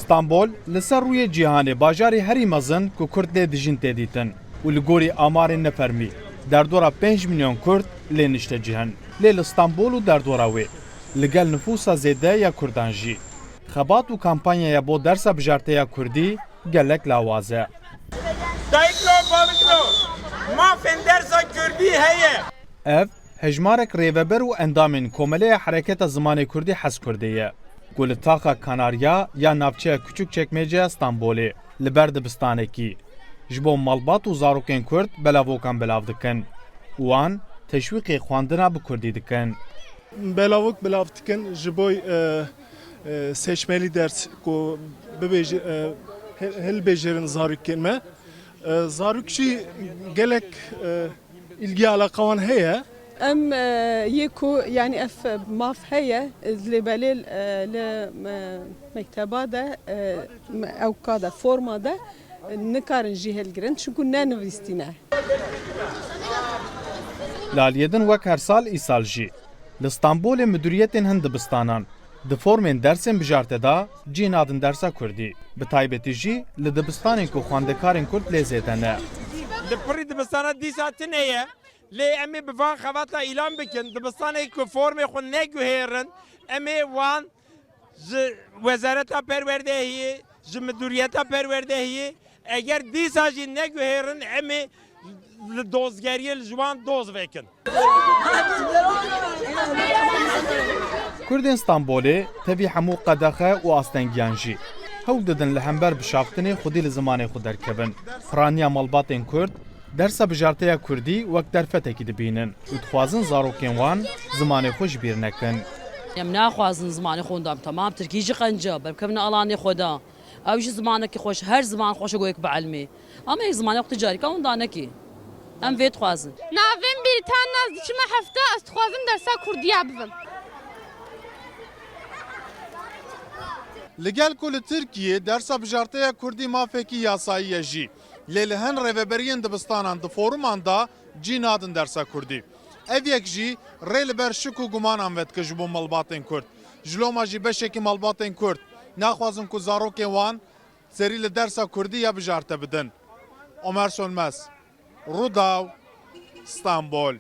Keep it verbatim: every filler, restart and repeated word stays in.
Stenbol li ser rûyê cîhanê bajarê herî mezin ku Kurd lê dijîn tê dîtin û li gorî amarên nefermî derdora pênc milyon Kurd lê niştecih in. Lê li Stenbol û derdora wê, li gel nifûsa zêde ya Kurdan jî, xebat û kampanyaya bo dersa bijarteya Kurdî gelek lawaz e. Dayikno, bavikno, mafên dersa Kurdî heye. Ev, hejmarek rêveber û endamên Komeleya Hereketa Zimanê Kurdî Hez Kurdê ye, ku li taxa Kanarya ya navçeya Küçükçekmeceya Stenbolê li ber dibistanekî ji bo malbat û zarokên Kurd belavokan belav dikin û wan teşwîqê xwendina bi Kurdî dikin. Belavok belav dikin ji bo, e, e, seçmeli ders ku bibêje-, e, hil-, hilbêjerin zarokên me. E, zarok jî gelek, e, îlgi alaqa wan heye. Em, e, yê ku, yanî ev maf heye, lê belê, e, li, e, mekteba de, e, ewka de, forma de, e, nikarin jî hilgirin, çunku ne nivîstî ne. Li aliyê din wek her sal îsal jî li Stenbolê midûriyetên hin dibistanan di formên dersên bijarte de cî nadin dersa Kurdî. Bi taybetî jî li dibistanên ku xwendekarên Kurd lê zêde ne. Li pirî dibistana dîsa tune ye, lê em ê bi van xebata îlan bikin. Dibistanê ku formê xwe neguhêrin, em ê wan ji Wezareta Perwerdehiyê, ji Midûriyeta Perwerdehiyê, eger dîsa jî neguhêrin, em ê li dozgeriyê li ji wan doz vekin. Kurdên Stenbolê tevî hemû qedexe û astengiyan jî hewl didin li hember bişaftinê xwedî li zimanê xwe derkevin. Piraniya malbatên Kurd dersa bijarteya Kurdî wek derfetekî dibînin û dixwazin zarokên wan zimanê xwe ji bîr nekin. Em naxwazin zimanê xwe winda, temam, tirkî jî qenc e, berkevin alanê xwe de. Ew jî zimanekî xweş, her ziman xweş e ku yek bielmê. Ama yek zimanê xwe tu carîka winda nekî. Em vê dixwazin. Navê min Bêrîtan Naz, diçime hefta, ez dixwazim dersa Kurdiya bibim. Li gel ku li Tirkiyê dersa bijarteya Kurdî mafekî yasayî ye jî, lê li hin rêveberiyên dibistanan di foruman de cî nadin dersa Kurdî. Ev yek jî rê li ber şik û gumanan vedike ji bo malbatên Kurd. Ji loma jî beşekî malbatên Kurd naxwazin ku zarokên wan serî li dersa Kurdî ya bijarte bidin. Omer Sönmez, Rûdaw, Stenbol.